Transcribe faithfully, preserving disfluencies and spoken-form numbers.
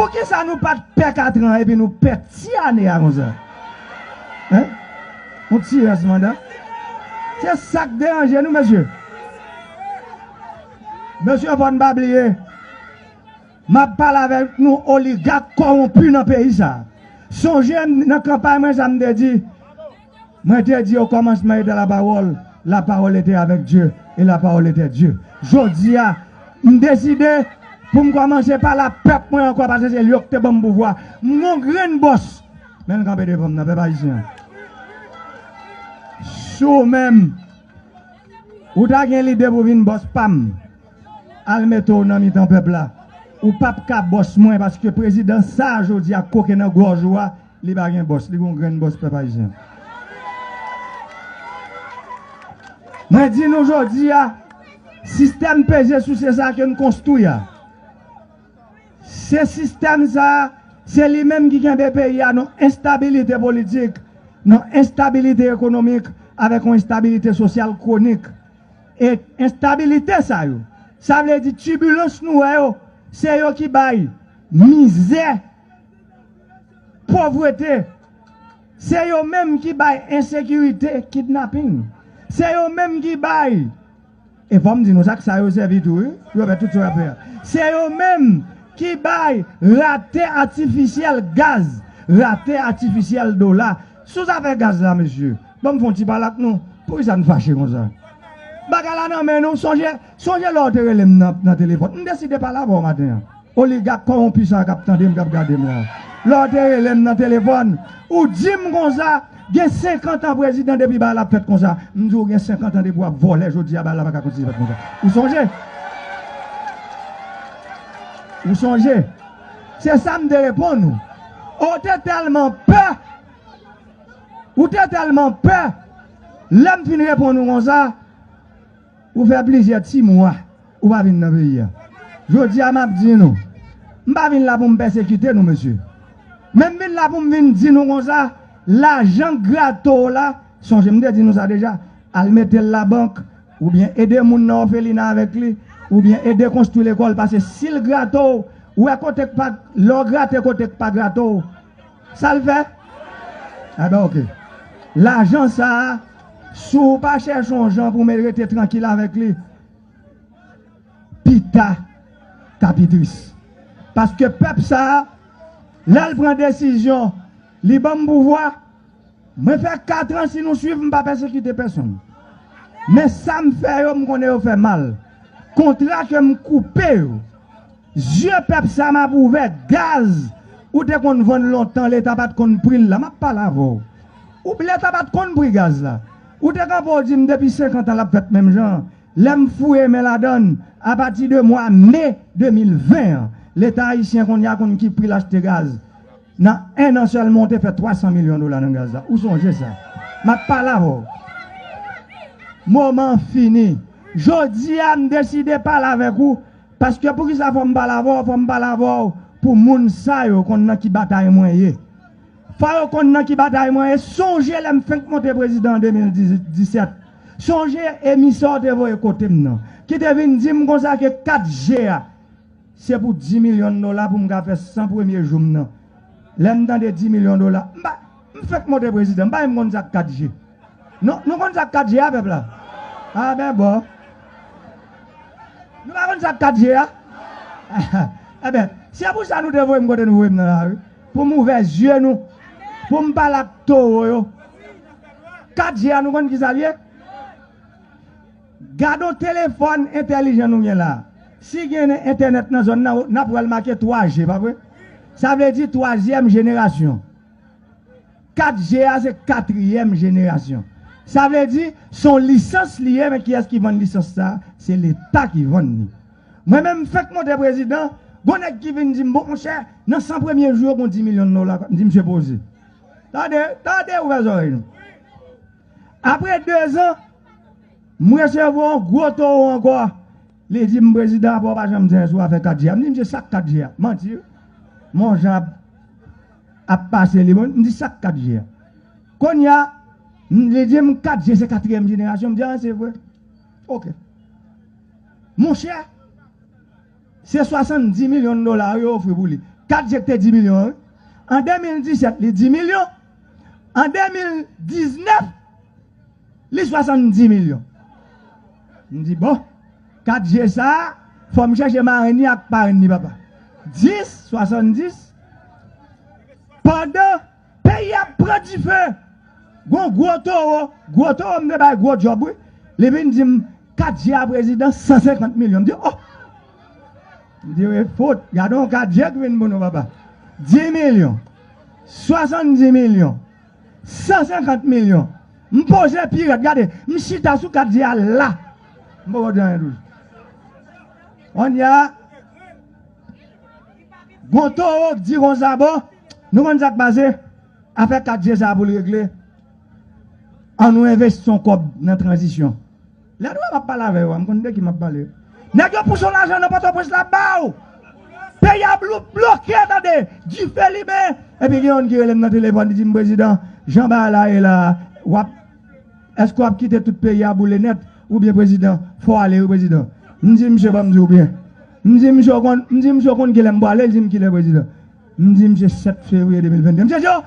Poukisa nou pa t pè katran epi nou pè ti ane a konsa? Hein? Yon ti rès manda. Se sa k deranje nou, mesye. Mesye, fò n pa bliye, m ap pale avèk nou oligak kòwonpi nan peyi sa. Sonje nan kanpay mwen sa m te di, mwen te di, au commencement était la parole, la parole était avec Dieu, et la parole était Dieu. Jodi a, m deside pou m kòmanse pale a pèp mwen ankò, paske se li yo ki te ban m pouvwa. M gon grenn bòs, men l kanpe devan m nan, pèp ayisyen. Si w menm, ou ta gen lide pou vin bòs pa m, al mete w nan mitan pèp la. Ou p ap ka bòs mwen, paske prezidan sa a jodi a koke nan gòj ou a, li pa gen bòs, li gon grenn bòs pèp ayisyen. Mwen di nou jodi a, sistèm peze souse sa ke n konstwi a, se sistèm sa a, se li menm ki kenbe peyi a nan enstabilite politik, nan enstabilite ekonomik, avèk yon enstabilite sosyal kwonik. E enstabilite sa yo, sa vle di tibilans nou wè yo, se yo ki bay mizè, povrete. Se yo menm ki bay ensekirite, kidnaping. Se yo menm ki bay, e fò m di nou sa, sa yo sèvi tou, wi, pou yo fè tout sa yo ap fè a. Se yo menm ki bay rate atifisyèl gaz, rate atifisyèl dola. Sou zafè gaz la, mesye, ban m fè yon ti pale ak nou. Poukisa n fache konsa? Bagay la nan men nou. Sonje, sonje lè w te rele m nan, nan telefòn. M deside pale avè w maten an. Oligak kòwonpi sa k ap tande m, k ap gade m la. Lè w te rele m nan telefòn, ou di m konsa, gen senkant an prezidan depi bagay la ap fèt konsa. M di w gen senkant an depi w ap vòlè, jodi a bagay la pa ka kontinye fèt konsa. Ou sonje? Ou sonje? Se sa m te reponn ou. Ou te tèlman pè. Ou te tèlman pè. Lè m fin reponn ou konsa, ou fè plizyè ti mwa ou pa vin nan peyi a. Jodi a, m ap di nou, m pa vin la pou m pèsekite nou, mesye. Men m vin la pou m vin di nou konsa, lajan grato w la, sonje m te di nou sa deja, al mete l labank, oubyen ede moun nan òfelina avèk li, oubyen ede konstwi lekòl, paske si l grato w, ou wè kote k pa, lè w grate kote k pa grato w, sa l fè? Enben, oke. Lajan sa a, si w pa chèche yon jan pou w rete trankil avèk li, pita, t ap pi tris. Paske pèp sa a, lè l pran desizyon, li ban m pouvwa, mwen fè kat an, si nou swiv, m pa pèsekite pèsonn. Men sa m fè yo, m konnen yo fè mal. Kontra ke m koupe yo, zye pèp sa m ap ouvè, gaz, ou te konn vann lontan, Leta pa t konn pri l la, m ap pale avè w. Ou, Leta pa t konn pri gaz la. Ou te kanpe w di m depi senkant an l ap fèt menm jan. Lè m fouye men ladann, apati de mwa me de mil ven an, Leta ayisyen kounye a konn ki pri l achte gaz. Nan en an sèlman, w te fè twa san milyon dola nan gaz la. Ou sonje sa? M ap pale avè w. Moman an fini. Jodi a, m deside pale avèk ou. Paske poukisa fò m pale avè w? Fò m pale avè w pou moun sa yo konn nan ki batay mwen ye. Fò yo konn nan ki batay mwen ye. Sonje lè m fenk monte prezidan an de mil disèt. Sonje emisè w te voye kote m nan, ki te vin di m konsa ke kat G a, se pou dis milyon dola pou m ka fè san premye jou m nan. Lè m tande dis milyon dola, m pa, m fenk monte prezidan, m pa menm konn sa k kat G. Non, nou konn sa k kat G a, pèp la? A ben bon. Nou pa konn sa k kat G a? Enben, se pou sa nou te voye m kote nou voye m nan la, wi. Pou m ouvè zye nou. Pou m pale ak towo yo. Kat G a, nou konn ki sa l ye? Gade yon telefòn entèlijan nou gen la. Si gen entènèt nan zòn nan, n ap wè l make twa G, pa vre? Sa vle di twazyèm jenerasyon. Kat G a se katriyèm jenerasyon. Sa vle di, se yon lisans li ye, men kiyès ki vann lisans sa a? Se Leta ki vann li. Mwen menm, m fenk monte prezidan, gon nèg ki vin di m, bon, monchè, nan san premye jou yo, gon dis milyon dola. M di, misye poze. Tande, tande, ouvè zòrèy nou. Apre dezan, m resevwa yon gwo towo ankò. Li di m, prezidan, apa w pa janm di anyen sou afè kat G a? M di, misye, sa k kat G a? Manti, wi. Men yon jan ap, ap pase li, bon, m di, sa k kat G a? Kounye a, m, li di m, kat G se katriyèm jenerasyon. M di, a, se vre. Oke. Monchè, Se swasanndis milyon dola yo ofri pou li. Kat G ki te dis milyon an, wi. An de mil disèt, li dis milyon. An de mil diznèf, li swasanndis milyon. M di, bon, kat G sa a, fò m chèche marenn li ak parenn li, papa. Dis, swasanndis, pandan peyi a ap pran dife, gon gwo towo, gwo towo m te bay gwo djòb, wi. Li vin di m, kat G a prezidan, san senkant milyon. M di, oh! M di, wi, fout, gade yon kat G ki vin pou nou, papa. Dis milyon, swasanndis milyon, san senkant milyon. M poze pi rèd, gade, m chita sou kat G a la. M poko di anyen toujou. Kounye a, gon towo k di konsa, bon, nou konn sa k pase? Afè kat G sa a pou l regle, ann nou envesti yon kòb nan tranzisyon. Lè nou wè m ap pale avè yo a, m konn de ki m ap pale. Nèg yo pouse yon lajan nan Pòtoprens la ba w. Peyi a blou-, bloke, tande, dife limen. Epi gen youn ki rele m nan telefòn, li di m, prezidan, jan bagay la ye la, w ap, èske w ap kite tout peyi a boule nèt? Oubyen prezidan, fò w ale wi, prezidan. M di misye, ban m di w byen. M di misye, w konn, m di misye, w konn kilè m prale? Li di m kilè, prezidan. M di misye, sèt fevriye de mil venn de. Misye di, oh,